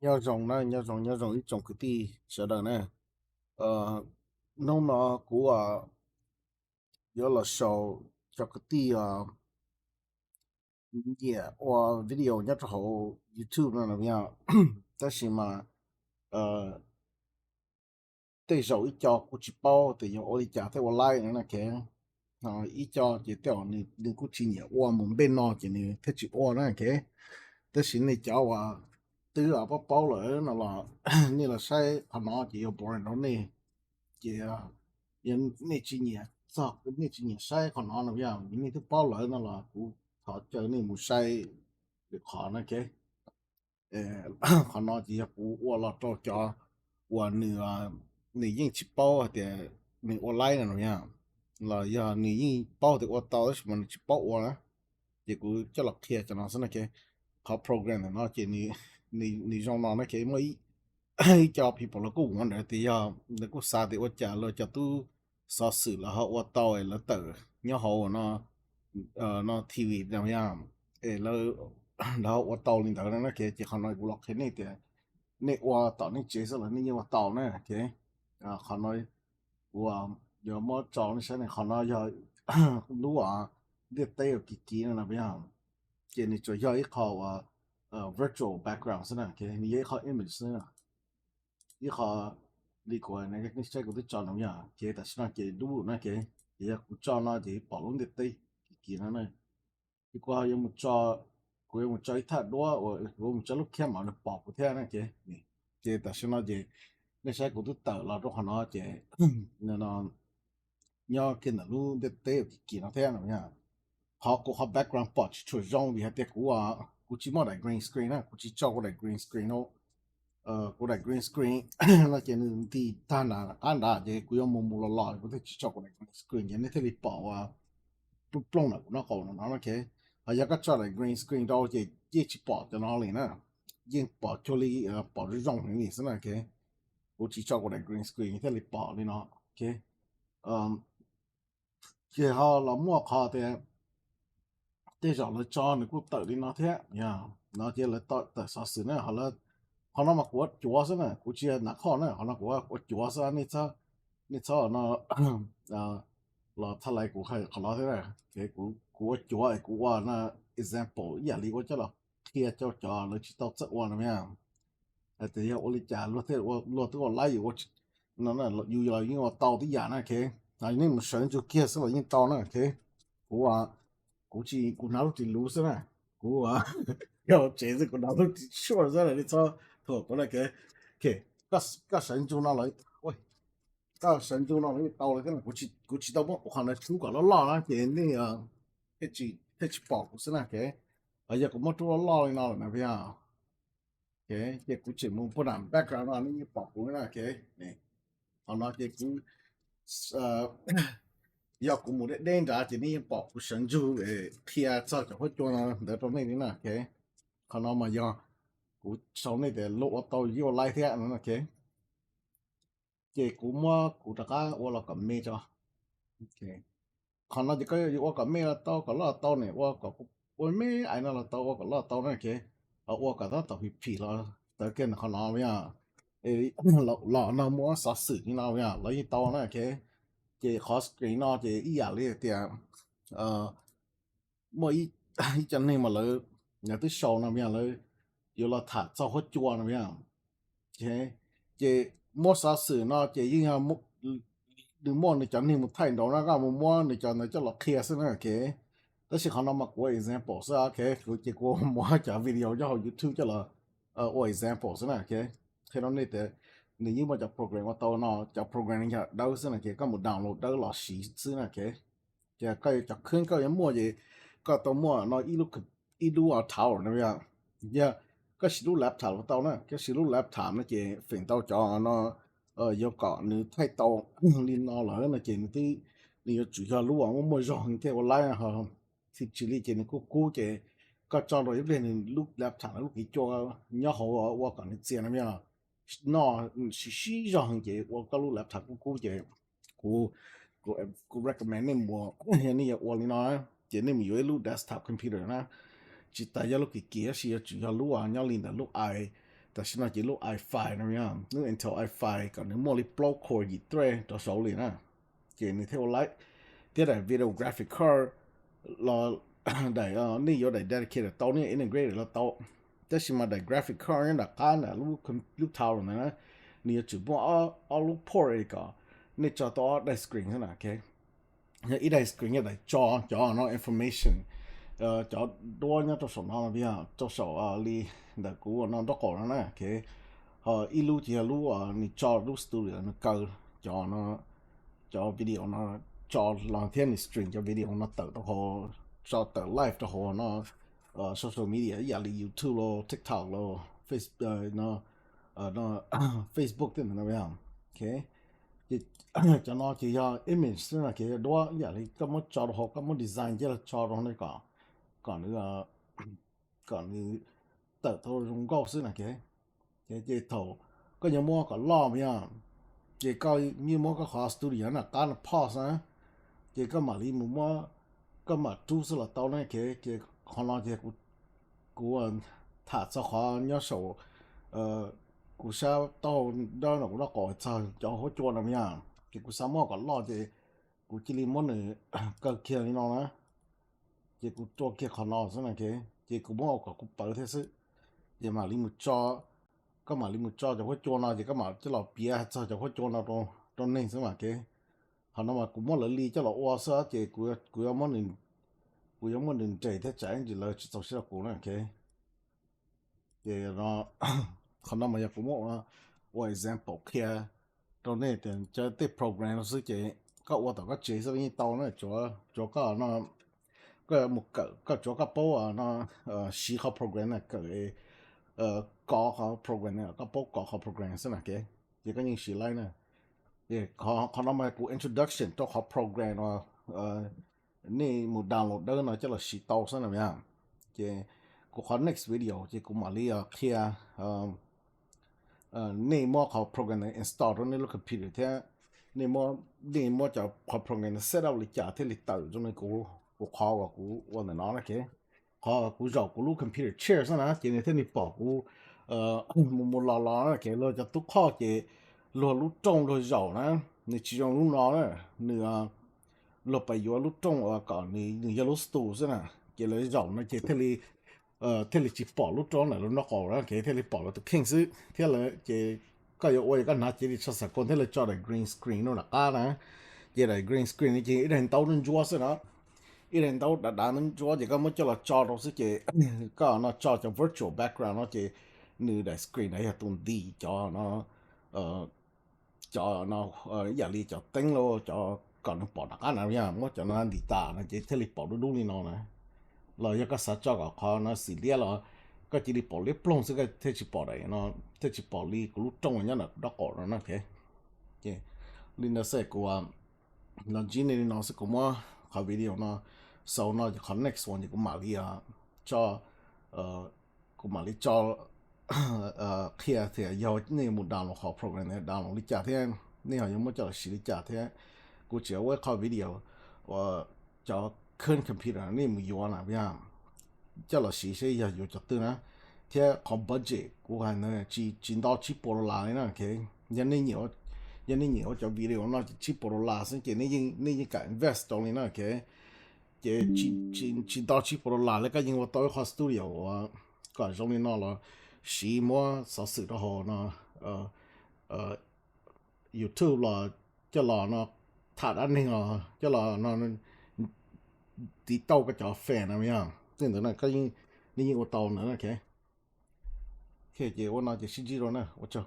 Nyob zoo na, nyob zoo, nyob zoo ib tsoom kwv tij sawv daws na. Hnub no kuv yuav los show cov kwv tij nyiam ua video nyob rau hauv YouTube no na yog, tab sis mas tej zaum ib co kuv tsis paub tias yog ua li cas thiaj ua laib no na, ok. Ib co ces tej zaum nws kuj tsis nyiam ua mus npej no ces nws thiaj tsis ua na, ok. Tab sis nej cov uas twb paub paub lawm no los nej los saib qhov no ces yuav boring rau nej. Ces yog nej tsis nyiam txog, nej tsis nyiam saib qhov no no yog nej twb paub lawm no los kuv thov caw nej mus saib lwm qhov na, ok. Qhov no ces yog kuv ua los rau cov uas nws, nws yeej tsis paub hais tias nws ua laib no yog, los yog nws yeej paub tias ua tau tab sis mas nws tsis paub ua na. Ces kuv coj los qhia cov no xwb na, ok. Qhov program ntawm no ces nws zoo no na, ok. Muaj ib co people los kuj wonder tias yog, lawv kuj xav tias ua cas lawv cov tub xov xwm lawv ho ua tau es lawv tawm nyob hauv no, no T V no yog, es lawv, lawv ho ua tau li ntawd na, ok. Ces qhov no kuv los qhia nej tias nej ua tom nej tsev xwb los nej yeej ua tau na, ok. Qhov no kuv yuav muab tso nej saib ne, qhov no yog lub ntiaj teb uas kim kim no na yog, ces nws tsuas yog ib qho uas virtual background xwb na, ok. Nws yog ib qho image xwb na, ib qho li kuv, nej saib kuv twb tso no yog, ok. Tam sim no ces lub na, ok, ces yog kuv tso no ces pom lub ntiaj teb kim kim no na. Ces kuv yuav mus tso, kuv yuav mus tso ib thaj duab uas kuv yuav mus tso lub camera nws pom kuv thiab na, ok. Ces tam sim no ces nej saib kuv twb tawm los rau qhov no ces no nyob kiag ntawm lub ntiaj teb kim kim no thiab no. Qhov kuv qhov background pom tsis tshua zoo vim hais tias kuv, kuv tsis muaj daim green screen na, kuv tsis tso kuv daim green screen no. Kuv daim green screen no ces nws nti tag nrho qab nrad ces kuv yuav mus mus los los kuv thiaj tsis tso kuv daim green screen ces nej thiaj li pom uas plooj plooj ntawm kuv no qaum no no, ok. Ho yog koj tso daim green screen rau ces yeej tsis pom cov no li na, yeej pom cuag li, pom zoo zoo heev li xwb na, ok. Kuv tsis tso kuv daim green screen thiaj li pom li no, ok. Ces ho los muaj qhov tias tej zaum lawv tso nws kuj tawm li no thiab, yog no ces lawv tawm xov xwm na, ho qhov no mas kuv ua cuav xwb na, kuv tsis yog nav khoj na, qhov no kuv ua cuav xwb, nej txhob no los tha lais kuv qhov no thiab na. Kuv ua cuav es kuv ua no example ib yam li ua coj los qhia rau cov lawv tsis tau txawj ua no yog. Hais tias yog ua li cas luag thiaj, luag twb ua laib yus ua, yus los yeej ua tau tib yam na, ok. Nej mus sawv ntsug kiag xwb los yeej tau na, ok. Kuv, kuv tsis, kuv hnav lub ris luv xwb na, kuv yog tsev xwb kuv hnav lub ris short xwb na, nej txhob thuam kuv na, ok. Koj sawv ntsug no los, koj sawv ntsug no los yeej tau li thiab, kuv tsis tau muab kuv qhov no rub kom loj loj na ces nej thiaj tsis pom kuv xwb na, ok. Yog kuv muab rub loj loj li no lawm na, ok, ces kuv tseem mus pub nram background no nej yeej pom kuv na, ok. Qhov no ces kuv, yog kuv mus deb deb nrad ces nej yeej pom kuv sawv ntsug qhia txog cov huab cua ntawd rau nej li na, ok. Qhov no mas yog kuv sau nej tias luag ua tau yuav ua laib thiab no, ok. Ces kuv muab kuv rov qab ua los kom me tso. Qhov no ces koj yuav ua kom me los tau, kom loj los tau ne, ua kom, ua me ais no los tau, ua kom loj los tau na, ok. Ho ua kom tab tom phim phim los tawv kiag ntawm qhov no yog, los no muaj xov xwm li no yog los yeej tau na, ok. Ces qhov screen no ces ib yam li tias muaj ib co neeg mas lawv, lawv twb sau no yog lawv yuav los tham txog huab cua no yog. Ces muab xov xwm no ces yeej yog nws muaj nws cov neeg mus thaij nraud na, koj mus muab nws cov ntawd coj los qhia xwb na, ok. Tab sis qhov no mas kuv ua example xwb, ok. Kuv ces kuv muab cov video nyob hauv YouTube coj los ua example xwb na, ok. Qhia rau nej tias nws yeej muaj cov program ua tau no, cov program yog dawb xwb na, ok. Koj mus download dawb los siv xwb na, ok. Ces koj cov khwb koj yuav muaj ces koj tau muaj no ib lub, ib lub tower no yog, yog koj siv lub laptop los tau na, koj siv lub laptop no ces feem ntau cov no yuav kom nws thaij tau li no lawm no ces nws twb, nws yuav tsum yog lub uas muaj muaj zog heev thiaj ua laib, tsis li ces nws kub kub ces koj tso rau ib pliag nws lub laptop no lub kiv cua nyob hauv ua kom nws txias no yog, no siv sib zog heev ces ua koj lub laptop kub kub ces kuv, kuv recommend nej mus, yog nej yuav ua li no ces nej mus yuav ib lub desktop computer na, tsis tas yog lub kim kim tab sis yuav tsum yog lub uas nyob li ntawm lub i, Tam sim no ces lub i five no, lub Intel i five kom nws muaj li plaub core yim thread rau saud li na, ces nws thiaj ua li. Thiab daim video graphic card los daim, nej yuav daim dedicated tau, nej integrated los tau. Tab sis mas daim graphic card nyob nram qab ntawm lub tower ntawd na, nws yuav tsum muaj ob lub port kom nej tso tau ob daim screen xwb na. Ib daim screen yog daim tso cov no information, cov duab nyob rau saum no, rau saum li ntawm kuv no nraub qaum no na. Ho ib lub ces yog lub nws tso lub studio nws kaw cov, cov video no tso los thiab nws stream cov video no tawm rau hauv, tso tawm live rau hauv no, social media ib yam li YouTube los TikTok los Face, Facebook thiab ntawd no. Ces cov no ces yog image xwb na, ces yog duab ib yam li koj muab tso rau hauv, koj muab design coj los tso rau hauv no kom, kom nws, kom nws tawm tau zoo nkauj xwb na. Ces, ces thaum koj yuav muab kom loj yog, ces koj yeej muab koj qhov studio nram qab no pause na, ces koj mam li mus muab, koj mam rub xwb los tau na. Ces qhov no ces kuv tham txog qhov nyob saum kuv sab taub hau dawb no, kuv nraub qaum txog cov huab cua no yog, ces kuv xav muab kom loj ces kuv cia li muab nws kaw kiag li no na. Ces kuv rua kiag qhov no xwb na, ces kuv muab ua kom kuv pawv thiab xwb. Ces mam li mus tso, koj mam li mus tso cov huab cua no ces koj mam coj los piav txog cov huab cua no rau neeg xwb mas. Qhov no mas kuv muab lawv li coj los ua xwb ces kuv, kuv yuav muab nws, kuv yuav muab nws nres thiab tsam ntsis lawv tsis txaus siab rau kuv na. Ces qhov no mas yog kuv muab ua example qhia rau nej tias cov tej program no xwb ces koj ua tom koj tsev xwb yeej tau na. Tsuav koj, koj mus kawm, koj tsuav koj paub no, siv qhov program no kawm, kov qhov program no, koj paub kov qhov program xwb na. Ces koj yeej siv laib na. Qhov no mas kuv introduction rau qhov program no, nej mus download dawb no coj los siv tau xwb na. Ces kuv qhov next video ces kuv mam li qhia nej muab qhov program no install rau nej lub computer thiab nej muab, nej muab cov qhov program no set up li cas thiaj li tawm zoo li kuv, kuv qhov uas kuv ua ntawm no na. Qhov kuv zaum kuv lub computer chair xwb na ces nws thiaj li pom kuv mus mus los los na. Ces luag cov tub qhoj ces luag lub rooj luag zaum na, nws tsis zoo lub no na, nws luag pais yuav lub rooj uas kom nws yog lub stool xwb na, ces lawv zaum no ces thiaj li, thiaj li tsis pom lub rooj ntawm lub nraub qaum na, ces thiaj li pom lawv tus kheej xwb thiab lawv ces koj yuav ua yog koj hnav cev ris tsho xav kos thiab lawv tso daim green screen no nram qab na. Ces daim green screen no ces ib daim ntaub ntsuab xwb no, ib daim ntaub dav dav ntsuab ces koj muab coj los tso rau xwb ces koj no tso cov virtual background no ces nws daim screen no yog tus nti cov no, cov no ib yam li cov teeb los cov kom nws pom nram qab na, yog muab cov no nti tas no ces thiaj li pom dub dub li no na. Los yog koj xav tso kom qhov no xim liab los koj cia li pom liab ploog xwb, koj thiaj tsis pom daim no, thiaj tsis pom li kuv lub rooj nyob nram kuv nraub qaum no na. Ces li ntawd xwb kuv los ntsib nej li no xwb, kuv muab qhov video no xaus no ces qhov next one ces kuv mam li tso, kuv mam li tso qhia tias yog nej mus download qhov program no download li cas thiab nej ho yuav muab coj los siv li cas thiab. Kuv tseem ua ib qho video uas cov current computer nej mus yuav na, coj los siv seb yog yuav cov twg na, thiab qhov budget kuv hais ntawd tsis nto tsib puas dollar li na. Yog nej nyiam ua cov video no ces tsib puas dollar xwb ces nej yeej kam invest rau li na. Ces tsis nto tsib puas dollar li koj yeej ua tau ib qho studio uas kom zoo li no los siv muab xov xwm rau hauv no, YouTube los coj los no tham dab neeg los coj los no tiv tauj koj cov fan no yog tej ntawd na, nej yeej ua tau ntawd na. Ces ua no ces sib ntsib dua na, ua tsaug.